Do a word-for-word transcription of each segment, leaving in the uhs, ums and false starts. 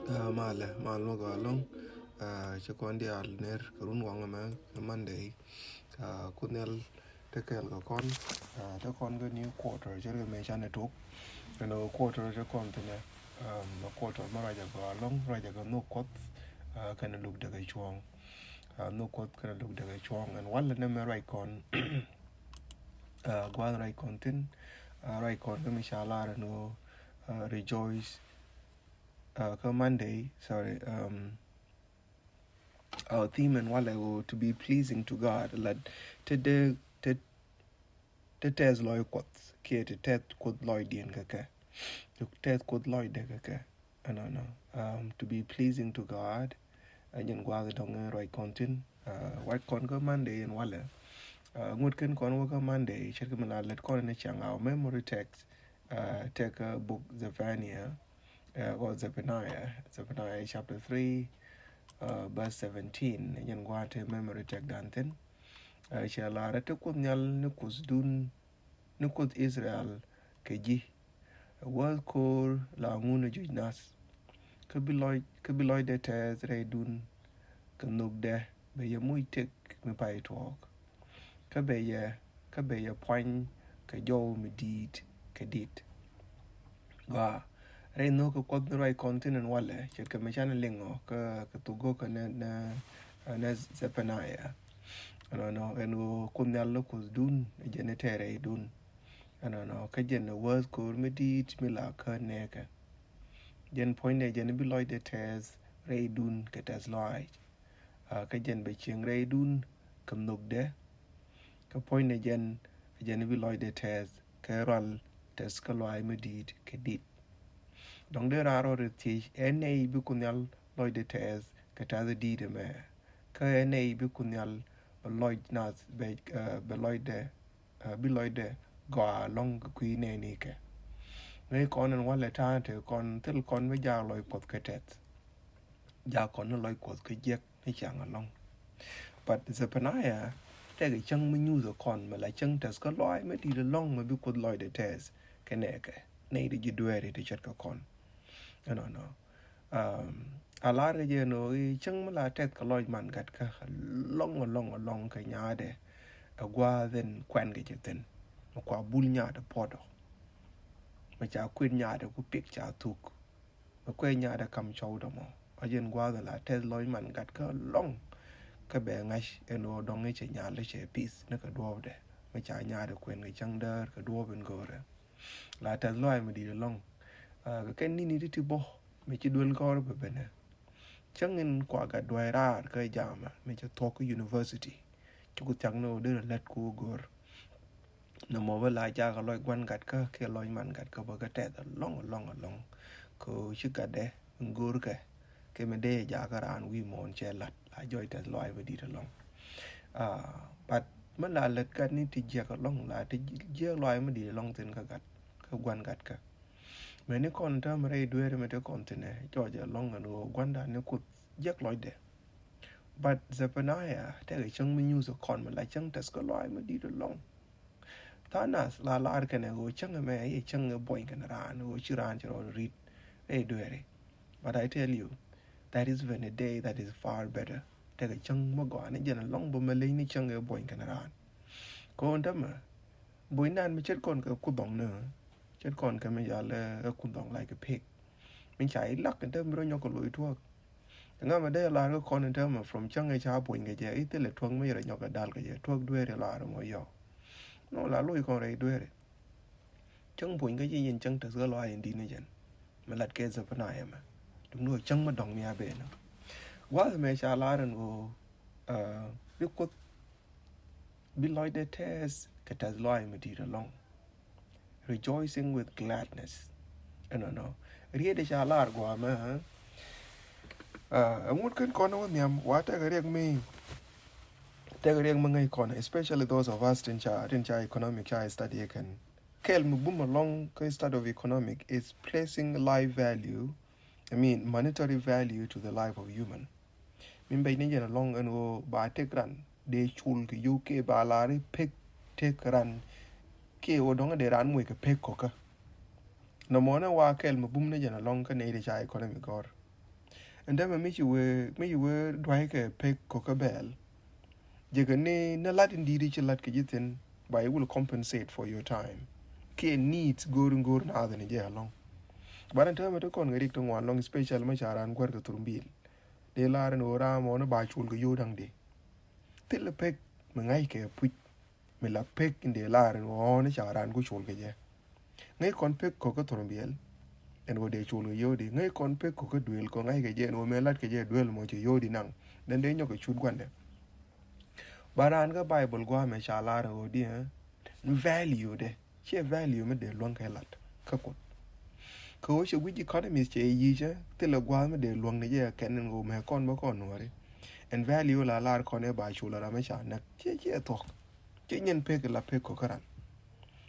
Ah, malɛ, mal mɔ gɔaa ɛlɔ̱ŋ. Ah, ci kɔn diaal ner kɛ run waŋ ɛmɛ, Monday. Ah, Kuoth Nhial te kɛɛl kɛ kɔn, ah, te kɔn kɛ new quarter, ce̱tkɛ mëë canɛ tok. Ɛn ɣöö quarter te kɔn thi̱n ɛ, um, quarter mi ruacɛ gɔaa ɛlɔ̱ŋ, ruacɛ kɛ nhök Kuɔth, ah, kɛnɛ luk dee kɛ cuɔ̱ɔ̱ŋ. Ah, nhök Kuɔth kɛnɛ luk dee kɛ cuɔ̱ɔ̱ŋ. Ɛn walɛ nɛmɛ ruac kɔn, ah, gua̱a̱th ruac kɔn thi̱n, ah, ruac kɔn kä mi ca lar ɛn ɣöö, ah, rejoice, ah, kä Monday, sorry, um, our theme ɛn walɛ ɣöö to be pleasing to God, la te dee, te, te tɛth lɔc Kuɔth, kiɛ te tɛth Kuoth lɔcdiɛn kɛ kɛ. Te tɛth Kuoth lɔcdɛ kɛ kɛ. Ɛnɔnɔ, um, to be pleasing to God. Ɛ jɛn gua̱a̱th dɔ̱ŋ in ruac kɔn thi̱n. Uh, ruac kɔn kä Monday in walɛ. Uh, ŋut kɛn kɔn wä kä Monday, ce̱tkɛ mi la lät kɔn in cäŋ, our memory text, uh, tekɛ book Zephaniah, uh, or Zephaniah, Zephaniah chapter three, uh, verse seventeen. Ɛ jɛn gua̱a̱th te memory text dan thi̱n. Uh, cɛ lar, te Kuoth Nhial ni Kuothdun, ni Kuoth Israel kɛ ji̱. Ɛ wäth ko̱o̱r la ŋun ɛ juc nath. Kä bi lɔc, kä bi lɔcdɛ tɛth rɛydun kɛ nhökdɛ, bɛ yɛ muc tëk mi pay tuɔɔk. Kä bɛ yɛ, kä bɛ yɛ puany kɛ jɔw mi di̱i̱t kɛ di̱t. Gɔaa, rɛy nhök kɛ Kuɔth ni ruac kɔn thi̱n ɛn walɛ, ce̱tkɛ mi canɛ liŋ ɔ kä, kä thok go̱o̱kä nɛ, nɛ, nɛ Zephaniah. Ɛnɔnɔ, ɛn ɣöö Kuoth Nhial ni Kuothdun, ɛ jɛn ni tɛth rɛydun. Ɛnɔnɔ, kä jɛn ɛ wäth ko̱o̱r mi di̱i̱t mi la kä nɛɛkɛ. Jɛn puɔ̱nydɛ jɛn bi lɔcdɛ tɛth rɛydun kɛ tɛth lɔaac. Ah, kä jɛn bɛ cieŋ rɛydun kɛ nhökdɛ. Kä puɔ̱nydɛ jɛn, jɛn bi lɔcdɛ tɛth kɛ rual tɛth kä lɔaac mi di̱i̱t kɛ di̱t. Dɔ̱ŋ dee raan rɔ rɛ thiec, ɛ nɛy bi Kuoth Nhial lɔcdɛ tɛth kɛ tɛth di̱i̱t ɛmɛ? Kä ɛ nɛy bi Kuoth Nhial bɛ lɔc nath, bɛ, eh, bɛ lɔcdɛ, eh, bi lɔcdɛ gɔaa ɛlɔ̱ŋ kɛ kui̱ nɛɛnikɛ? Ŋäc kɔn ɛn walɛ ta̱a̱ te kɔn thil kɔn mi jaak lɔc Kuɔth kɛ tɛth. Jaak kɔn ni lɔc Kuɔth kɛ jiäk ni ciaŋ ɛlɔ̱ŋ. But Zephaniah tekɛ cäŋ mi nyuuth ɛ kɔn, mi la cäŋ tɛth kä lɔaac mi di̱i̱t ɛlɔ̱ŋ mi bi Kuoth lɔcdɛ tɛth kɛ nɛɛkɛ, nɛy ti ji̱ dueeri ti ce̱tkɛ kɔn. Ɛnɔnɔ. Um, a lar kɛ jɛ ɛn ɣöö i̱ cäŋ mi la tɛth kɛ lɔc man gatkä ɛlɔ̱ŋ, ɛlɔ̱ŋ, ɛlɔ̱ŋ kɛ nyaadɛ, ɛ gua̱a̱th in kuɛn kɛ jɛ thi̱n. Mi kua bul nyaadɛ puɔ̱t ɔ. Mi ca kui̱t nyaadɛ ku pik ca thuk. Mi kuɛ nyaadɛ kam cɔwdɛ mɔ. A jɛn gua̱a̱th in la tɛth lɔc man gatkä ɛlɔ̱ŋ. Kä bɛ ŋa̱c ɛn ɣöö dɔ̱ŋ i̱ cɛ nyal i̱ cɛ pith ni kɛ duɔ̱ɔ̱pdɛ. Mi ca nyaadɛ kuɛn kɛ cäŋ däär kɛ duɔ̱ɔ̱p in go̱o̱rɛ. La tɛth lɔaac mi di̱i̱t ɛlɔ̱ŋ. Ah, kɛ kɛn ni̱ni ti ti bä, mi ci duel gɔ̱r bɛ benɛ. Cäŋ in kua gat duay raar kä jamɛ, mi cɛ thuɔ̱k kä university. Ci ku thia̱k ni ɣöö derɛ lät ku go̱r. Nɔmɔ bä la jakä lɔc gua̱n gatkä kiɛ lɔc man gatkä bä kä tɛth alɔŋ alɔŋ alɔŋ. Kɛ ɣöö ci gatdɛ in go̱o̱rkɛ kɛ mi dee jakä raan wi̱i̱ muɔ̱ɔ̱n cɛ la̱t la jɔc tɛth lɔaac mi di̱i̱t alɔŋ. Ah, but mi la lät gatni ti jiäk alɔŋ la ti jiäk lɔaac mi di̱i̱t alɔŋ thi̱n kä gat kä gua̱n gatkä. Mɛni kɔn täämɛ rɛy dueeri mi ti kɔn thi̱n ɛ jɔc alɔŋ ɛn ɣöö gua̱ndan ni Kuoth jiäk lɔcdɛ. But Zephaniah tekɛ cäŋ mi nyuuth kɔn mi la cäŋ tɛth kä lɔaac mi di̱i̱t alɔŋ. Tha̱a̱ŋ nath la lar kɛnɛ ɣöö cäŋ ɛmɛ i̱ cäŋ ɛ buɔ̱ny kɛnɛ raan ɣöö ci raan ci rɔɔd ri̱t rɛy dueeri. But I tell you, that is even a day that is far better. Tekɛ cäŋ mi gɔaa ni jɛn alɔŋ bä mi leny ni cäŋ ɛ buɔ̱ny kɛnɛ raan. Kɔn täämɛ buɔ̱nydan mi ce̱tkɔn kɛ kudhɔŋ ni ce̱tkɔn kɛ mi jal ɛ kudhɔŋ like a pig. Mi ca ilak in täämɛ rɔ nyɔk kɛ lo̱c tuɔ̱k. Ŋa mi dee lar kä kɔn in täämɛ from cäŋ ɛ ca buɔ̱ny kɛ jɛ i̱ thilɛ tuɔ̱k mi rɔ nyɔk kɛ dal kɛ jɛ tuɔ̱k dueeri lar mɔ yɔ. Nɔ la lo̱c kɔn rɛy dueeri. Cäŋ buɔ̱ny kä ci yin cäŋ tɛth kä lɔaac in di̱t ni jɛn. Mi lat kɛ Zephaniah ɛmɛ. Duŋni ɣöö cäŋ mi dɔ̱ŋ mi a ben. Gua̱th ɛmɛ ca lar ɛn ɣöö, ah, bi Kuoth bi lɔcdɛ tɛth kɛ tɛth lɔaac mi di̱i̱t alɔŋ. Rejoicing with gladness. Ɛnɔnɔ riet ca lar gua̱a̱mɛ. Ah, ɛŋut kɛn kɔn wä nhiam wa tekɛ riɛk mi tekɛ riɛk mi ŋäc kɔn, especially those of us tin ca tin ca economic ca study kɛn. Kɛl mi bum alɔŋ kä study of economic is placing life value, I mean monetary value to the life of human. Min bɛc ni jɛn alɔŋ ɛn ɣöö ba tek ran dee cul kɛ yio̱w kiɛ ba lar i̱ pek tek ran kiɛ ɣöö dɔ̱ŋ dee ran muc kɛ pek kɔkä. Nɔmɔ ni wa kɛl mi bum ni jɛn alɔŋ kä nɛy ti ca economy gɔ̱r. Ɛn täämɛ mi ci wee mi ci wee dua̱ckɛ pek kɔkä bɛɛl. Jekɛ ni ni lat in di̱i̱t ci lat kɛ ji̱ thi̱n ba i̱ will compensate for your time kiɛ needs go̱o̱r in go̱o̱r naath ni jɛ alɔŋ. But ɛn täämɛ ti kɔn kɛ rik ti ŋuan alɔŋ, especially mi ca ran gua̱r kɛ thurbil. Dee lar ni ɣöö ram mɔ ni ba cul kɛ yio̱w da̱ŋ di. Thilɛ pek mi ŋa̱ckɛ puc mi la pek in dee lar ni ɣöö ni ca ran ku cul kɛ jɛ. Ŋäc kɔn pek kɔkä thurbil ɛn ɣöö dee cul kɛ yio̱w di. Ŋäc kɔn pek kɔkä duel kɔ ŋa̱ckɛ jɛ ɛn ɣöö mɛ lat kɛ jɛ duel mɔ ci yio̱w di naŋ. Den dee nyɔk kɛ cut gua̱ndɛ. Ba raan kä Bible gua̱a̱mɛ ca lar ɣöö di, eh, value dɛ. Ciɛ value mi dee luäŋ kɛ lat kä Kuoth. Kɛ ɣöö cɛ guic economies cɛ yic, eh, thilɛ gua̱a̱th mi dee luäŋ ni jɛ kɛn in ɣöö mɛ kɔn bä kɔn nuɔ̱ɔ̱ri. Ɛn value la lar kɔn ɛ ba cul ram mi ca näk. Ciɛ ciɛ thuɔ̱k. Ciɛ nyin pek la pek kɔ kä ran.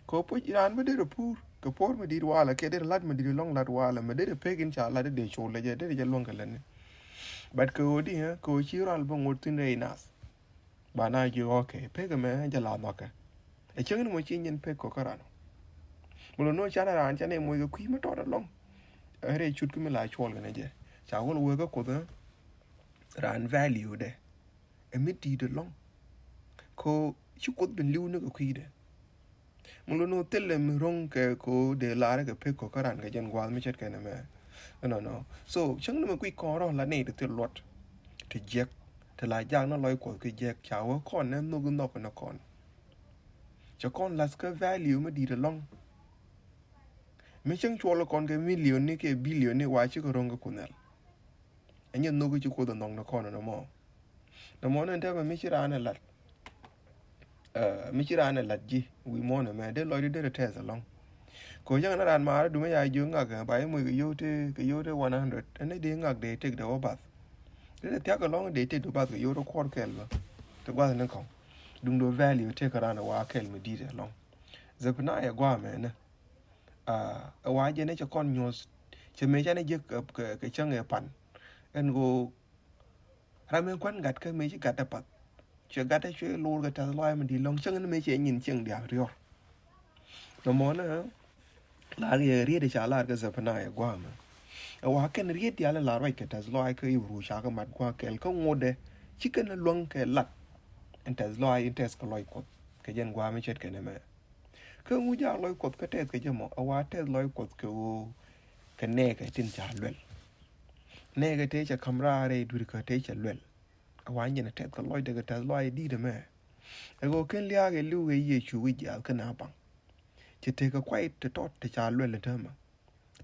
Kɛ ɣöö puc ran mi dee rɛ pur kɛ puɔr mi di̱i̱t walɛ kɛ dee rɛ lat mi di̱i̱t lɔŋ lat walɛ mi dee rɛ pek in ca lat dee cul lɛ jɛ dee rɛ jɛ luäŋ kɛ lät ni. But kɛ ɣöö di, eh, kɛ ɣöö ci ral bä ŋot thi̱n rɛy nath. Ba na jiök, okay, pek ɛmɛ jɛ la nhɔkɛ. Ɛ cäŋ ni mɔ ci nyin pek kɔ kä ran ɔ. Mi lo ni ɔ canɛ ran canɛ moc kɛ kui̱ mi tɔt alɔŋ. Ɛ rɛy cut kä mi la cuɔl kɛn ɛ jɛ ca wä lɛ wee kä Kuoth, ɛ ran value dɛ ɛ mi di̱i̱t alɔŋ. Kɛ ɣöö ci Kuoth ben li̱w ni kɛ kui̱dɛ. Mi lo ni ɣöö thilɛ mi ro̱ŋ kɛ kɛ ɣöö dee lar kɛ pek kɔ kä ran kɛ jɛn gua̱a̱th mi ce̱tkɛ nɛmɛ. Ɛnɔnɔ. So cäŋ ni mi kui̱ kɔn rɔ la nɛy ti thil luɔt ti jiɛk ti la jak ni lɔc Kuɔth ki jiɛk ca wä kɔn nɛ nhök nhɔk ni kɔn. Cɛ kɔn lath kä value mi di̱i̱t alɔŋ. Mi cäŋ cuɔl kɔn kɛ million ni kɛ billion ni wa cikɛ ro̱ŋ kɛ Kuoth Nhial. Ɛ nyɛ nhök ci Kuoth ɛ nhɔk ni kɔn ɛnɔ mɔ. Nɔmɔ ni ɛn tɛmɛ mi ci raan ɛ lat. Ɛ, mi ci raan ɛ lat ji̱ wi̱i̱ muɔ̱ɔ̱n ɛmɛ dee lɔcdu dee rɛ tɛth alɔŋ. Kɛ ɣöö cäŋ ni raan maarä dumɛ ya jiök ŋak ɛ ba i̱ moc kɛ yio̱w ti kɛ yio̱w ti one hundred ɛn ni dee ŋak dee tëkdɛ wä bath. Dee rɛ thia̱k alɔŋ dee tëkdɛ wä bath kɛ yio̱w ti kuɔr kɛl bä. Ti gua̱th ni kɔŋ duŋdu value tëk kɛ raan ɛ wa kɛl mi di̱i̱t alɔŋ. Zephaniah gua̱a̱mɛ ni, ɛ wa jɛn ɛ cɛ kɔn nyuɔ̱th cɛ mëë canɛ jiäk kɛ cäŋ ɛ pan. Ɛn ɣöö ram mi gua̱n gat kä mëë ci gat dee path. Cuɛ gat dee cuɛ lor kɛ tɛth lɔaac mi di̱i̱t lɔ̱ŋ cäŋ ni mëë cɛ nyin cieŋ diaal riɔ̱r. Nɔmɔ ni la riet ca lar kɛ Zephaniah gua̱a̱mɛ. Ɛ wa kɛn riet diaal in la ruac kɛ tɛth lɔaac kä Ibru ca kɛ mat gua̱a̱ kɛl kä ŋotdɛ ci kɛn luäŋ kɛ lat. In tɛth lɔaac in tɛth kɛ lɔc Kuɔth kɛ jɛn gua̱a̱mɛ ce̱tkɛ nɛmɛ. Kä ŋu jak lɔc Kuɔth kä tɛth kɛ jɛ mɔ ɛ wa tɛth lɔc Kuɔth kɛ ɣöö kɛ nɛɛkɛ tin ca luɛl. Nɛɛkɛ tëë cɛ ka̱m raar rɛy dui̱r kä tëë cɛ luɛl. Ɛ wa nyin ɛ tɛth kɛ lɔcdɛ kɛ tɛth lɔaac di̱i̱t ɛmɛ. Ɛ ɣöö ken lia̱a̱k ɛ li̱w ɛ Yecu wi̱c jiaath kä na baŋ. Cɛ tekɛ kuay ti tɔt ti ca luɛl ɛ täämɛ.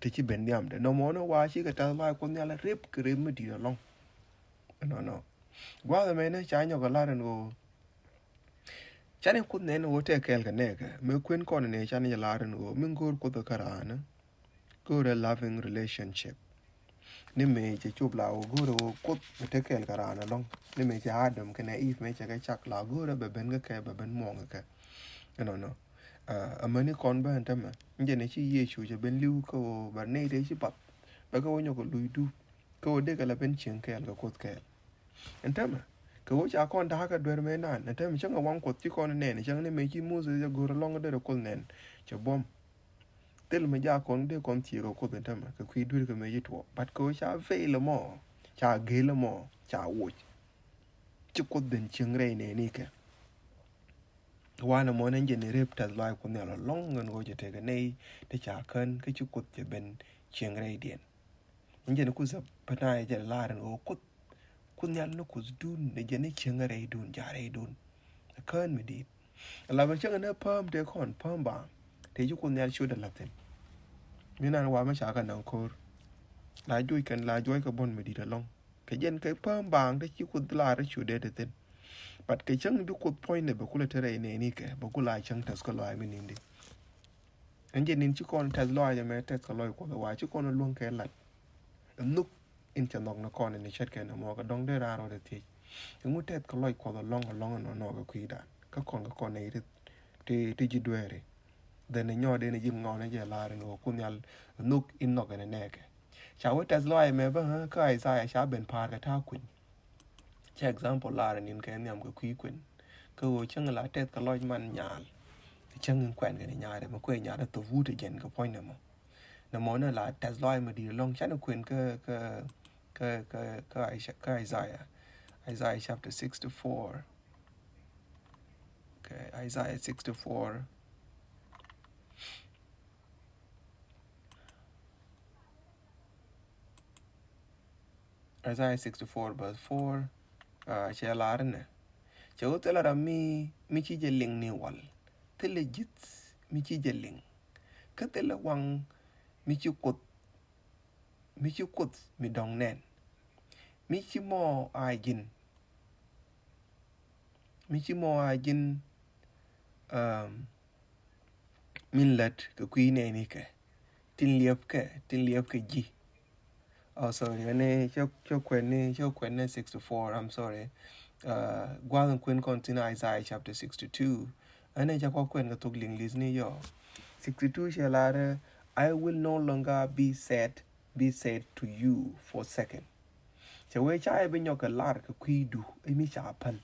Ti ci ben nhiamdɛ nɔmɔ ni wa cikɛ tɛth lɔaac Kuɔth Nhial rep kɛ rep mi di̱i̱t alɔŋ. Ɛnɔnɔ. Gua̱a̱th ɛmɛ ni ca nyɔk ɛ lar ɛn ɣöö Canɛ Kuoth nɛn ɣöö tëë kɛɛl kɛ nɛɛkɛ, mëë kuën kɔn nɛ canɛ jɛ lar ɛn ɣöö mi go̱o̱r Kuoth kä raan, go̱o̱rɛ loving relationship. Ni mëë cɛ cop la ɣöö go̱o̱rɛ ɣöö Kuoth bɛ te kɛɛl kɛ raan ɛlɔ̱ŋ. Ni mëë cɛ Adam kɛnɛ Eve mëë cɛ kɛ cak la go̱o̱rɛ bɛ ben kä kɛ, bɛ ben muɔ̱ɔ̱ŋ kɛ kɛ. Ɛnɔnɔ. Ɛ, amäni kɔn bä ɛn tämɛ. Jɛn ɛ ci Yecu cɛ ben li̱w kä ɣöö bɛ nɛy tëë ci path. Bɛ kɛ wä nyɔk kɛ luc dup. Kä ɣöö dee kɛ la ben cieŋ kɛɛl kɛ Kuoth kɛɛl. Ɛn tämɛ, kɛ ɣöö ca kɔn da̱a̱k kɛ duer mëë naan, ɛn tämɛ cäŋ ɛ waŋ Kuoth ci kɔn nɛn, cäŋ ni mëë ci Moses jɛ go̱r ɛlɔ̱ŋ derɛ Kuoth nɛn, cɛ buɔ̱m. Thil mi ja kɔn dee kɔn thieek ɛ Kuoth ɛn tämɛ, kɛ kui̱ duer kɛ mëë ci tuɔɔk. But kɛ ɣöö ca fail ɛmɔ, ca gel ɛmɔ, ca woc. Ci Kuoth ben cieŋ rɛy nɛɛni kɛ. Wanɛ mɔ nɛn jɛ ni rep tɛth lɔaac Kuoth Nhial ɛlɔ̱ŋ ɛn ɣöö cɛ tekɛ nɛy, ti ca kän, kä ci Kuoth cɛ ben cieŋ rɛydiɛn. Ni jɛn ku Zephaniah jɛ lar ɛn ɣöö Kuoth, Kuoth Nhial ni Kuothdun, ni jɛn ni cieŋ rɛydun, ja rɛydun. Kään mi di̱i̱t. La bɛ cäŋ ni pääm tëë kɔn, pääm baaŋ. Tëë ci Kuoth Nhial ciötdɛ la̱th thi̱n. Mi nan wa mi ca kɛ naŋ ko̱r. La juɔc kɛn, la juɔc kɛ buɔ̱n mi di̱i̱t ɛlɔ̱ŋ. Kɛ jɛn kɛ pääm baaŋ tëë ci Kuoth lar ciötdɛ te thi̱n. But kɛ cäŋ di Kuoth puɔ̱nydɛ bɛ kulɛ te rɛy nɛɛni kɛ, bɛ kulɛ a cäŋ tɛth kä lɔaac mi ni̱n di. Ɛn jɛ ni̱n ci kɔn tɛth lɔaac ɛmɛ tɛth kɛ lɔc Kuɔth ɛ wa ci kɔn luäŋ kɛ lat. Ɛ nhök in cɛ nhɔk ni kɔn in cɛt kɛn ɛmɔ kɛ dɔ̱ŋ dee raan rɔɔdɛ thiec. Ɛŋu tɛth kɛ lɔc Kuɔth ɛlɔ̱ŋ ɛlɔ̱ŋ ɛnɔ nɔ kɛ kui̱dan. Kä kɔn kɛ kɔn nɛy ti, ti, ti ji̱ dueeri. Dhɛn ɛ nyɔɔt in ji̱ ŋɔn in jɛ lar in ɣöö Kuoth Nhial ɛ nhök in nhɔk ɛn ɛ nɛɛkɛ. Ca wee tɛth lɔaac ɛmɛ bä kä Isaiah ca ben pa̱a̱r kɛ ta̱a̱ kui̱ny. Cɛ example lar nin kɛ nhiam kɛ kui̱ kuën. Kä ɣöö cäŋ la tɛth kɛ lɔc man nyaal. Cäŋ in kuɛn kɛ ni nyaal dɛ mɛ kuɛ nyaal dɛ thop wut ɛ jɛn kɛ puɔ̱ny nɛ mɔ. Nɛ mɔ ni la tɛth lɔc mɛ di̱i̱t ɛlɔ̱ŋ canɛ kuën kä, kä, kä, kä, kä Isaiah. Isaiah chapter sixty-four. Okay, Isaiah sixty-four. Isaiah sixty-four verse four, uh, cɛ lar nɛ. Cɛ wä thilɛ ram mi, mi ci jɛ liŋ ni wal. Thilɛ ji̱th mi ci jɛ liŋ. Kä thilɛ waŋ mi ci Kuoth, mi ci Kuoth mi dɔ̱ŋ nɛn. Mi ci mɔ a ji̱n. Mi ci mɔ a ji̱n, um, min lät kɛ kui̱ nɛɛni kɛ. Tin liɛpkɛ, tin liɛpkɛ ji̱. Oh, sorry, ɛn ni cä, cä kuɛn ni, cä kuɛn ni sixty-four, I'm sorry. Uh, gua̱a̱th in kuɛn kɔn tin Isaiah chapter sixty-two. Ɛn ni cä kɔ kuɛn kɛ thok Liŋli̱th ni yɔ. Sixty-two cɛ lar, "I will no longer be sad, be sad to you forsaken." Cɛ wee ca i̱ bi nyɔk kɛ lar kɛ kui̱du i̱ mi ca päl.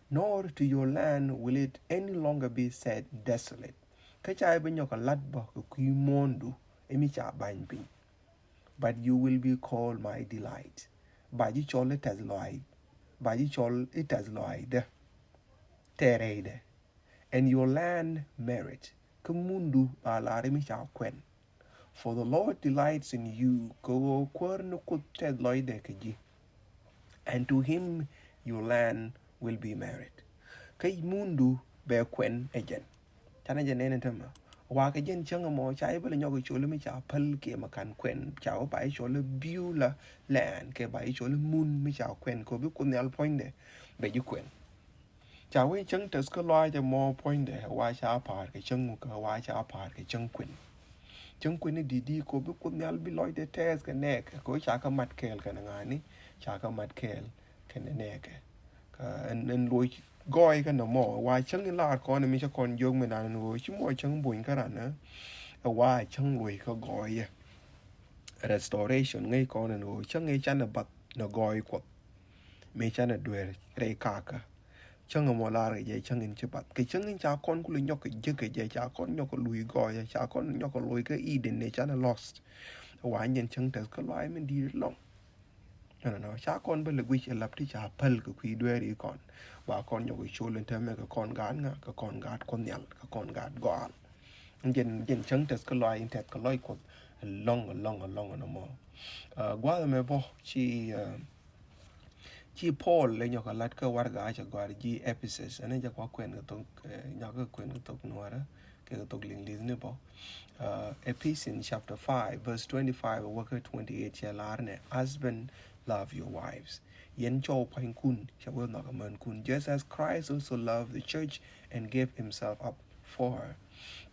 "Nor to your land will it any longer be said desolate." Kä ca i̱ bi nyɔk kɛ lat bä kɛ kui̱ muɔ̱ɔ̱ndu i̱ mi ca bany piny. "But you will be called my delight." Ba ji̱ cɔl i̱ tɛth lɔaac. Ba ji̱ cɔl i̱ tɛth lɔaacdä. Tɛɛrɛydɛ. "And your land merit." Kä mundu ba lar i̱ mi ca kuɛn. "For the Lord delights in you." Kɛ ɣöö Kuäär ni Kuoth tɛth lɔcdɛ kɛ ji̱. "And to him your land will be merit." Kä mundu bɛ kuɛn ɛ jɛn. Canɛ jɛ nɛn ɛ tämɛ. Wa kɛ jɛn cäŋ ɛmɔ ca i̱ bä lɛ nyɔk i̱ cɔl i̱ mi ca päl kiɛ mɛ kan kuɛn. Ca wä ba i̱ cɔl i̱ Beulah land kɛ ba i̱ cɔl i̱ mun mi ca kuɛn kɛ ɣöö bi Kuoth Nhial puɔ̱nydɛ bɛ ji̱ kuɛn. Ca wee cäŋ tɛth kä lɔaac ɛmɔ puɔ̱nydɛ wa ca pa̱a̱r kɛ cäŋ muk, wa ca pa̱a̱r kɛ cäŋ kuën. Cäŋ kuën ni di̱t di̱t kɛ ɣöö bi Kuoth Nhial bi lɔcdɛ tɛth kɛ nɛɛkɛ kɛ ɣöö ca kɛ mat kɛɛl kɛnɛ ŋa̱a̱ni, ca kɛ mat kɛɛl kɛnɛ nɛɛkɛ. Kä ɛn, ɛn loc gɔɔy kɛnɛ mɔ wa cäŋ in lar kɔn mi cä kɔn jiök mi nan ɛn ɣöö ci mɔ cäŋ bony kä ran ɛ wa cäŋ loc kä gɔɔyɛ. Restoration ŋäc kɔn ɛn ɣöö cäŋ in canɛ bath nɛ gɔɔy Kuɔth. Mi canɛ duer rɛy kakä. Cäŋ ɛmɔ lar kɛ jɛ cäŋ in ci bath. Kɛ cäŋ in ca kɔn kulɛ nyɔk kɛ jek kɛ jɛ, ca kɔn nyɔk kɛ luc gɔɔyä, ca kɔn nyɔk kɛ loc kä Eden ni canɛ lost. Wa nyɛn cäŋ tɛth kä lɔaac min di̱i̱t ɛlɔ̱ŋ. Nɔ, nɔ, nɔ. Ca kɔn bä lɛ guic ɛ lap ti ca päl kɛ kui̱ dueeri kɔn. Ba kɔn nyɔk kɛ col in täämɛ kɛ kɔn gaat ŋa, kɛ kɔn gaat Kuɔth Nhial, kɛ kɔn gaat gɔaal. Jɛn, jɛn cäŋ tɛth kä lɔaac in tɛth kɛ lɔc Kuɔth. Ɛlɔ̱ŋ, ɛlɔ̱ŋ, ɛlɔ̱ŋ ɛn ɛmɔ. Ah, gua̱a̱th ɛmɛ bä ci, ah, ci Paul lɛ nyɔk a lat kä warɛga cɛ gɔ̱a̱r ji̱ Ephesus. Ɛn jɛ kua kuɛn kɛ thok, eh, nyɔk kɛ kuɛn kɛ thok Nuäärä kɛ kɛ thok Liŋli̱th ni bä. Uh, Ephesians chapter five verse twenty-five wä kä twenty-eight cɛ lar nɛ, "Husband, love your wives." yɛn cɔw pua̱nykun, cɛ wä nhɔk amänkun. Just as Christ also loved the church and gave himself up for her.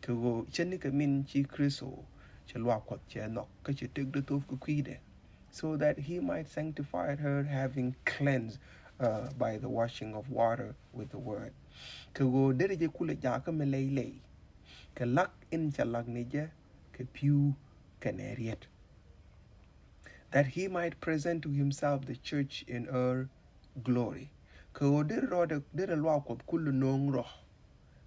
Kɛ ɣöö cɛ ni kɛ min ci Kritho cɛ luaak Kuɔth cɛ nhɔk kä cɛ tëkdɛ thop kɛ kui̱dɛ, so that he might sanctify her, having cleansed, uh, by the washing of water with the word. Kɛ ɣöö derɛ jɛ kulɛ jakä mi lɛy lɛy kɛ lak in cɛ lak ni jɛ kɛ pi̱w kɛnɛ riet, that he might present to himself the church in her glory. Kɛ ɣöö derɛ rɔɔdɛ, derɛ luaak Kuɔth kulɛ no̱o̱ŋ rɔ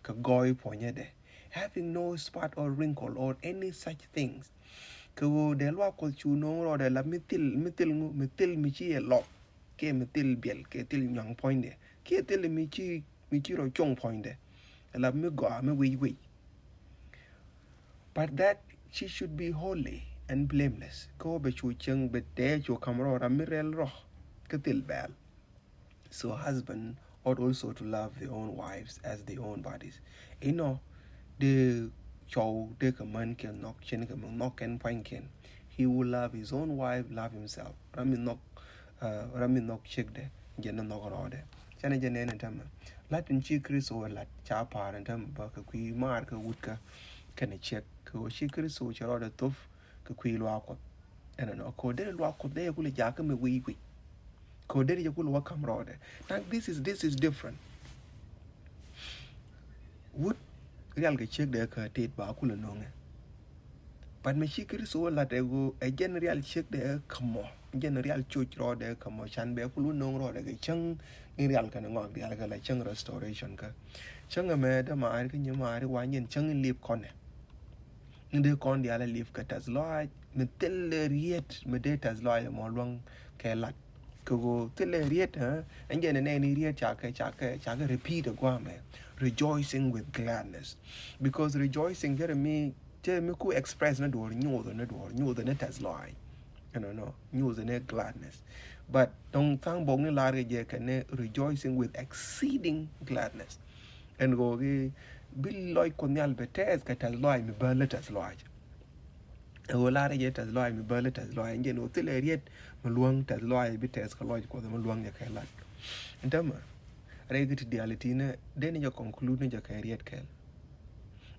kɛ gɔɔy puɔ̱nyädɛ, having no spot or wrinkle or any such things. Kɛ ɣöö dee luaak Kuɔth cu no̱o̱ŋ rɔɔdɛ la mi thil, mi thil ŋu, mi thil mi ci ɛ lɔk, kiɛ mi thil biɛl, kiɛ thil nyuaŋ puɔ̱nydɛ, kiɛ thil mi ci, mi ci rɔ cuɔ̱ŋ puɔ̱nydɛ, la mi gɔaa, mi wic wic. But that she should be holy and blameless. Kɛ ɣöö bɛ cu cieŋ, bɛ dee cu ka̱m rɔ ram mi rɛl rɔ kä thil bɛl. So husband ought also to love their own wives as their own bodies. Inɔ, dee cɔw dee kɛ män kɛ nhɔk, cɛ ni kɛ mi nhɔk kɛn pua̱nykiɛn. He who love his own wife love himself. Ram mi nhɔk, uh, ram mi nhɔk ciekdɛ, jɛn ni nhɔk rɔɔdɛ. Canɛ jɛ nɛn ɛn tämɛ. Lat in ci Kritho ɛ lat ca pa̱a̱r ɛn tämɛ bä kɛ kui̱ maar kɛ wut kä kɛnɛ ciek. Kɛ ɣöö ci Kritho cɛ rɔɔdɛ thop kɛ kui̱ luaak Kuɔth. Ɛnɔnɔ, kɛ ɣöö derɛ luaak Kuɔth dee kulɛ jakä mi wi̱i̱ wi̱i̱. Kɛ ɣöö derɛ jɛ kulɛ wä ka̱m rɔɔdɛ. Now this is, this is different. Wut rial kɛ ciekdɛ kä tet ba kulɛ no̱ŋɛ. But mi ci Kritho wä lat ɛ ɣöö ɛ jɛn rial ciekdɛ kä mɔ, jɛn rial coc rɔɔdɛ kä mɔ, can bɛ kulɛ wä no̱ŋ rɔɔdɛ kɛ cäŋ in rial kɛn ŋɔak rial kɛ la cäŋ restoration kä. Cäŋ ɛmɛ dämaari kä nyimaari wa nyin cäŋ in lip kɔnɛ. Ni dee kɔn diaal a lip kɛ tɛth lɔaac, mi thilɛ riet, mi dee tɛth lɔaac mɔ luäŋ kɛ lat. Kɛ ɣöö thilɛ riet, eh, ɛn jɛ nɛ nɛni riet ca kɛ, ca kɛ, ca kɛ repeat a guamɛ. Rejoicing with gladness. Because rejoicing jɛ mi, jɛ mi ku express ni duɔr nyoth ni duɔr, nyoth ni tɛth lɔaac. Ɛnɔnɔ, nyoth ni gladness. But dɔŋ tha̱a̱ŋ bok ni lar kɛ jɛ kɛ ni rejoicing with exceeding gladness. Ɛn ɣöö ki bi lɔc Kuɔth Nhial bɛ tɛth kɛ tɛth lɔaac mi bäl tɛth lɔaac. Ɛ ɣöö lar jɛ tɛth lɔaac mi bäl tɛth lɔaac, ɛn jɛn ɣöö thilɛ riet mi luäŋ tɛth lɔaac bi tɛth kɛ lɔc Kuɔth mi luäŋ jɛ kɛ lat. Ɛn tämɛ, rɛy ki ti diaal itinɛ, dee ni jɛ conclude ni jɛ kɛ riet kɛl.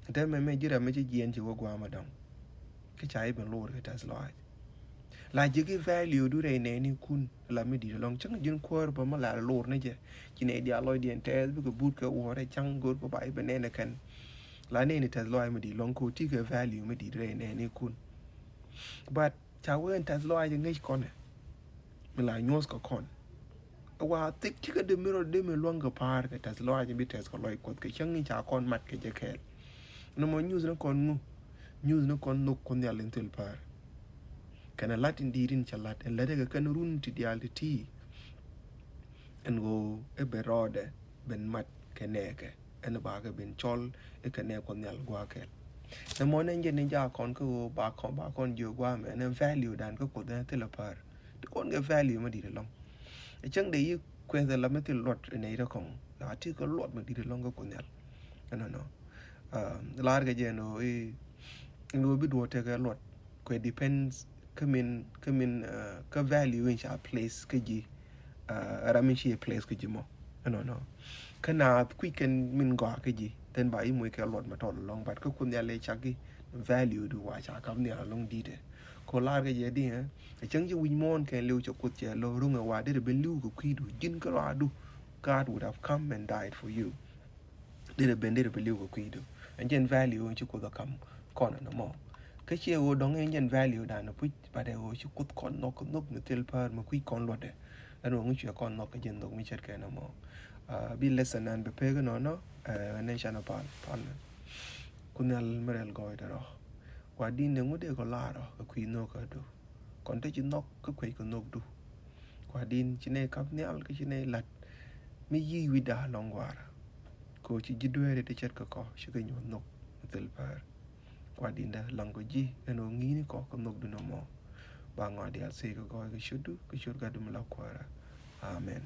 Ɛn tämɛ mɛ ji̱ ram mi ci jiɛn ci wä gua̱a̱m adɔŋ. Kä ca i̱ ben lor kɛ tɛth lɔaac. La ji̱ ki value du rɛy nɛɛni kun, la mi di̱t ɛlɔ̱ŋ. Cäŋ ji̱n kuäär bä ma la lor ni jɛ. Ci nɛy diaal lɔcdiɛn tɛth bikɛ but kɛ wuɔ̱rɛ ca̱ŋ go̱r kɛ ba i̱ ben nɛn ɛ kɛn. La nɛɛni tɛth lɔaac mi di̱t ɛlɔ̱ŋ kɛ ɣöö ti kɛ value mi di̱t rɛy nɛɛni kun. But ca wee ɛn tɛth lɔaac ŋäc kɔnɛ. Mi la nyuɔ̱th kɛ kɔn. Ɛ wa thik cikɛ dee mi rɔ dee mi luäŋ kɛ pa̱a̱r kɛ tɛth lɔaac bi tɛth kɛ lɔc Kuɔth kɛ cäŋ in ca kɔn mat kɛ jɛ kɛɛl. Nɔmɔ nyuuth ni kɔn ŋu, nyuuth ni kɔn nhök Kuoth Nhial in thil pa̱a̱r. Kɛnɛ lat in di̱i̱t in ca lat, ɛn lätdɛ kɛ kɛn run ti diaal ti ti. Ɛn ɣöö ɛ ben rɔɔdɛ ben mat kɛ nɛɛkɛ, ɛn bakɛ ben cɔl ɛ kɛ nɛɛk Kuoth Nhial gua̱a̱kɛl. Nɛ mɔ nɛ jɛ ni ja kɔn kä ɣöö ba kɔn, ba kɔn jiök gua̱a̱mɛ, ɛn value dan kä Kuoth ɛ thilɛ pa̱a̱r. Ti kɔn kɛ value mi di̱i̱t ɛlɔ̱ŋ. Ɛ cäŋ dee yi kuɛth ɛ la mi thil luɔt ɛ nɛy rɛ kɔŋ. La ti kɛ luɔt mi di̱i̱t ɛlɔ̱ŋ kä Kuoth Nhial. Ɛnɔnɔ. Um, lar kɛ jɛ ɛn ɣöö i̱, ɛn ɣöö bi duɔ̱ɔ̱r tekɛ luɔt. Kɛ depends kä min, kä min, uh, kä value in ca place kä ji̱, uh, ram in ci place kä ji̱ mɔ. Ɛnɔnɔ. Kä naath kui̱c kɛn min gɔaa kä ji̱, then ba i̱ moc kɛ luɔt mɛ tɔl ɛlɔ̱ŋ, but kä Kuoth Nhial ɛ cak i̱ value du wa ca kap nhial ɛlɔ̱ŋ di̱tɛ. Kɛ lar kɛ jɛ di, eh? Ɛ cäŋ ci wi̱c muɔ̱ɔ̱n kɛn li̱w cɛ Kuoth cɛ lo̱ ruŋ ɛ wa derɛ ben li̱w kɛ kui̱du, ji̱n kä ruaadu, God would have come and died for you. Derɛ ben, derɛ ben li̱w kɛ kui̱du. Ɛn jɛn value in ci Kuoth ɛ kam kɔn ɛn ɛmɔ. Kä ciɛ ɣöö dɔ̱ŋ in jɛn value dan ɛ puc, but ɛ ɣöö ci Kuoth kɔn nhɔk, nhɔk mi thil pa̱a̱r mi kui̱c kɔn luɔtdɛ. Ɛn ɣöö ŋu cuɛ kɔn nhɔk kɛ jɛn nhɔk mi ce̱tkɛ ɛn ɛmɔ. Ah, bi lesson nan bɛ pek ɛnɔnɔ, eh, ɛn ɛn canɛ pal, pal. Kuoth Nhial mi rɛl gɔɔydɛ rɔ. Wa di̱n ni ŋu dee kɔ lar rɔ kɛ kui̱ nhɔk adu. Kɔn te ci nhɔk kä kuec kɛ nhɔkdu. Kua̱r di̱n ci nɛy kap nhial kä ci nɛy la̱t mi yiëë wi̱cda lɔ̱ŋ gua̱a̱ra. Kɛ ɣöö ci ji̱ dueeri ti ce̱tkɛ kɔ cikɛ nyuɔ̱th nhɔk mi thil päär. Kua̱r di̱n dee laŋ kɔ ji̱ ɛn ɣöö ŋi̱i̱ni kɔ kɛ nhɔkdu nɔmɔ. Ba ŋɔak diaal thiec kɛ gɔɔy kɛ ciötdu kɛ ciöt Gatdu mi la Kuäärä. Amen.